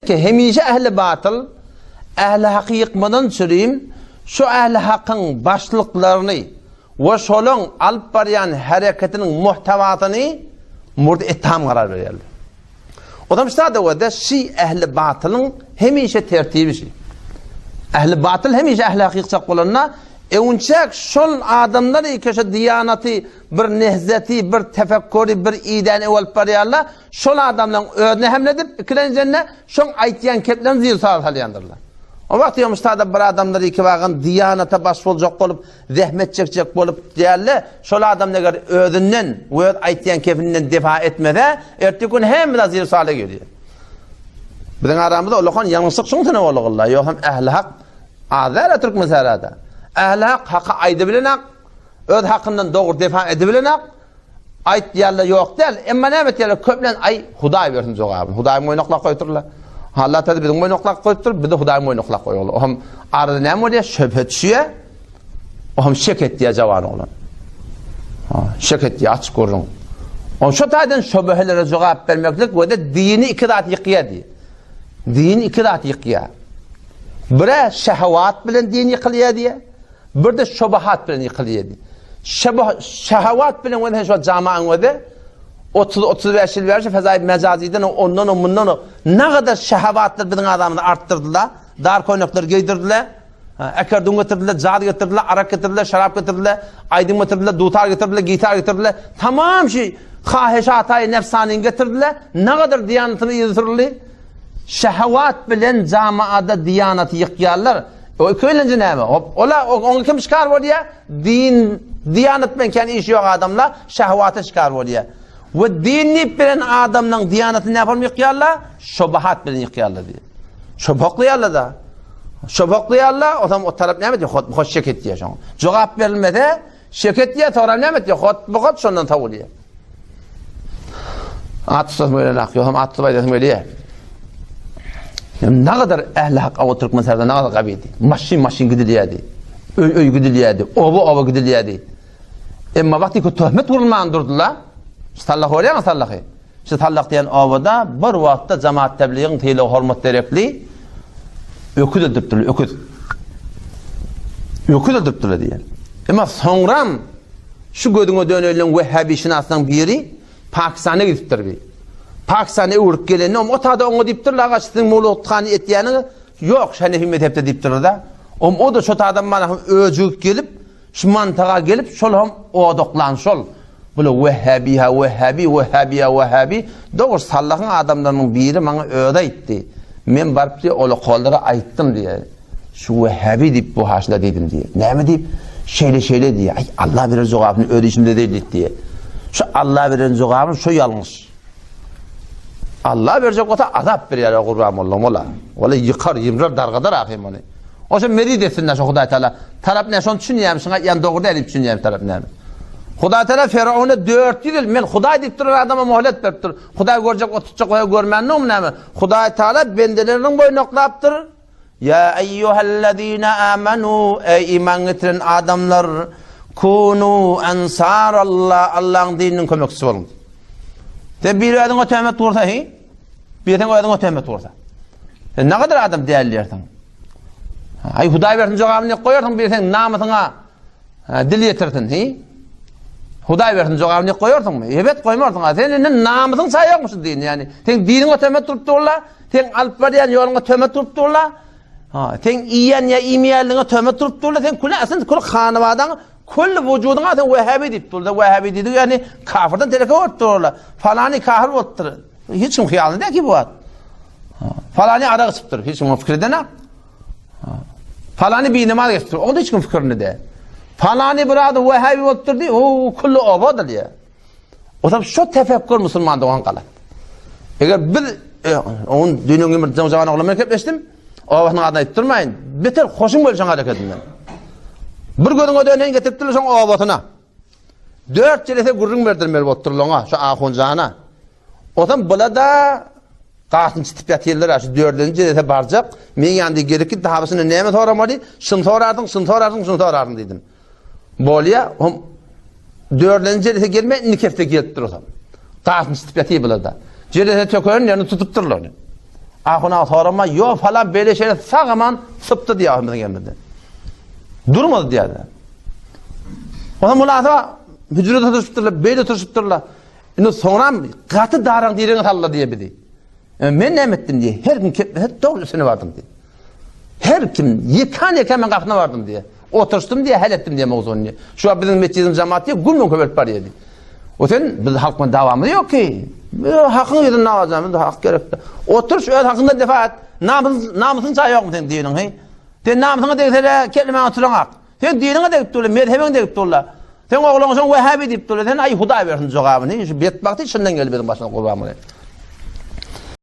Ki hemişe ähli batyl, ähli haky ýykmadan çürim, şu ähli hakyň başlyklaryny we şolaň alyp barýan hereketiniň muhtewasyny murdy etham karar berýärler. Ozam şada we şi ähli batylyň hemişe tertibi şi. Ähli batyl hemişe ähli haky ýykjak bolanda, öwünçäk şol adamlar eke şo diýanaty, bir nehzeti, bir tefekkuri, bir idäni öw alyp barýarlar, Şol adamlaň özüne hemle edip, ikilenjende şoň aýtýan keplerini zir-sar salýandyrlar. O wagt ýomuş-sada bir adamlar ikibagan diýanata baş boljak bolup, zähmet çekjek bolup däl-de, şol adam eger özünden we öz aýtýan kepinden defa etmese, erteki gün hemme zat zir-sala gelýär. Biziň aramyzda ulakan ýalňyşlyk şuň üçin bolugyllar. Ýogsam ähli hak az däl-ä Türkmensährada. Ähli hak haky aýdybilenak, öz hakyndan dogry defa edibilenak, Aýtýarlar ýok däl, emma näme etýärler köplenç aý Hudaý bersin jogabyny. Hudaýyň boýnuna kulak goýupdyrlar. Allah Taala biziň boýnuna kulak goýupdyr, biz-de Hudaýyň boýnuna kulak goýaly. Ohm arada näme bolýar? Şöbhe düşýär. Ohm şek etýär jawan oglan. Ha, şek etýär açyk gürrüň. On şo taýdan şöbhelere jogap bermeklik we de dini iki zat ýykýar diýip. Din iki zat ýykýar. Bire şehewat bilen din ýykylýar diýýär. Bir-de şobahat bilen ýykylýardy. Şehewat bilen welin şo jamaň özi 30-35 ýyl bäri şu fezaýy mejaziden ondan o mundan o nagadar şehewatlar biziň azamyzy artdyrdylar. Dar köýnekler geýdirdiler. Ekerdun getirdiler, jaz getirdiler, arak getirdiler, şarap getirdiler, aýdym getirdiler, dutar getirdiler, gitar getirdiler. Tamam şu haheşataýy nefsanyny getirdiler. Nagadar diýanatyny yzy sürüldi. Şehewat bilen jamaada diýanaty ýykýarlar. O ikilenji näme? Hop, ola oňa kim şikar bolýar? Din, diýanat bilen kän işi ýok adamlar şehwata şikar bolýar. We din diýip bilen adamlaryň diýanatyny näme bolup ýykýarlar? Şobahat bilen ýykýarlar diýip. Şobaklaýarlar da. Şobaklaýarlar, o zaman o tarap näme diýip, hot hoş şek etýär şoňa. Jogap berilmese, şek etýär, soňra näme etýär? Hot bu hot şondan sowulýar. At tutasym gelenok, ýogsam at tutup aýdasym gelýär. Nagadar ähli hak awa türkmen serdar nagadar gabydy. Maşyn maşyn gidilýärdi. Öý öý gidilýärdi. Oba oba gidilýärdi. Emma wagty ki töhmet gurulman durdular. Şu sallah görýäňmi sallahy? Şu sallah diýen obada bir wagtda jamaat tebligiň sylag hormat derekli öküz öldüripdirler, öküz. Öküz öldüripdirler diýen. Emma soňram Şu gözüňe döneliň wehhabişynaslaň biri Pakistana gidipdir bi. Pakistana öwrüp gelende om o tada oňa diýipdirler aga siziň mowludhany etýäniňiz ýok şenefi mezhepde diýipdirler-de. Om o-da şo tadan mana hem öjügip gelip şu mantaga gelip şol hem odaklan şol. Bula wehhabi-ha wehhabi, wehhabi-ha wehhabi. Dogry sallahyň adamlarynyň biri maňa özi aýtdy. Men baryp diýe olakollara aýtdym diýe. Şu wehhabi diýip bu haşla diýdim diýýär. Näme diýip? Şeýle-şeýle diýýär. Aý, Allah beren jogabyny öz işimde edeýin diýýär. Şu Allah beren jogabyny şu ýalňyş. Allah berjek bolsa azap berýär o Gurban molla mola. Ola ýykar, ýymrar, dargadar ahym ony. Oşa merid etsin şu Hudaý Taala. Tarap ne şony düşünýärmi, şuňa aýtýan dogry däl diýip düşünýärmi tarap näme? Hudaý Taala Firauna 400 ýyl men Hudaý diýip duran adama muhlet beripdir. Hudaý görjek oturtjak goýa görmändigmi näme? Hudaý Taala bendeleriniň boýnuny oklapdyr. Ýa eýýuhellezine amanu, eý iman getiren adamlar, kunu ensarallah, Allahyň dininiň kömekçisi boluň. Sen bir özüňe töhmet ursa, hi? Bir sen özüňe töhmet ursa. Sen ne kadar adam dälýärsiň? Aý Hudaý bersin jogabyny goýarsyň, bir sen namysyňa dil ýetirsin, hi? Hudaý bersin jogabyny goýarsyňmy? Evet goýmarsyň. Sen indi namysyň çaýakmyş din, ýani. Sen diniňe töhmet urup durla. Seň alyp barýan ýoluňa töhmet urup durlar. Ha, seň iýen ýa iýmeýänligiňe töhmet urup durlar. Sen küle aslynda kül hanabadaň kül wujudyňa sen wehhabi diýip durlar. Wehhabi diýdik, ýagny kafirden teleke bolup durlar. Falany kafir bolupdyr. Hiç kim hyýalynda däl ki bu wagt. Falany arak içipdir. Hiç kim pikir edenok. Falany binamaz geçipdir. O da hiç kim pikirinde däl. Falany bir adam wehhabi bolupdyr diýip, o külli obadyr diýär. O zaman şu tefekkür musulman dogan galat. Eger biz e, onun dünýäň bir jawan oglan bilen kepleşdim. Obasynyň adyny aýdyp durmaýyn. Beter hoşuň bolşan hareketinden. Bir gözüňe dönen getiripdirler şoň obasyna. Dört jelese gürrüň berdirmeli bolupdyrlar oňa, şu ahunjana. Ozam bula-da gasyny çitip ýatyrlar, şu dördünji jelese barjak. Men ýandy gelip git, dahabysyna näme soramaly? Şuny sorarsyň, şuny sorarsyň, şuny sorarsyň diýdim. Bolýa, hom dördünji jelese gelme, indi kefte gelip dur ozam. Gasyny çitip ýatyr bular-da. Jelese tökeren ýerini tutupdyrlar. Ahun aga sorama, ýo falan beýle şeýle sag-aman sypdy diýýär biziň elimizden. Durmady diýýär. Ondan mulasa hüjrede oturyşypdyrlar, beýle oturyşypdyrlar. Indi soňram gaty daraň direňe saldylar diýýär bizi. E, men näme etdim diýýär. Her kim keplese dogry üstüne bardym diýýär. Her kim ýekan-ýekan men gapyna bardym diýýär. Oturyşdym diýýär, hal etdim diýýär mowzugyny diýýär. Şu wagt biziň metjidiň jemaat diýýär, gün-gün köpelip barýar diýýär. O sen biz halk bilen dawamyz ýok ki. Hakyň ýüzünde dawa biz hak gerek. Oturyş öz hakyňdan defa et. Namys namysyň çaý ýokmy seň diniň he? Sen namysyňa degsele kellemäňe oturan Sen diniňe degip durlar, mezhebiňe degip durlar. Sen ogluň şoň wehhabi diýip durlar. Sen aý Hudaý bersin jogabyny. Şu betbagty içinden geldi biziň başyna gurban bolaýyn.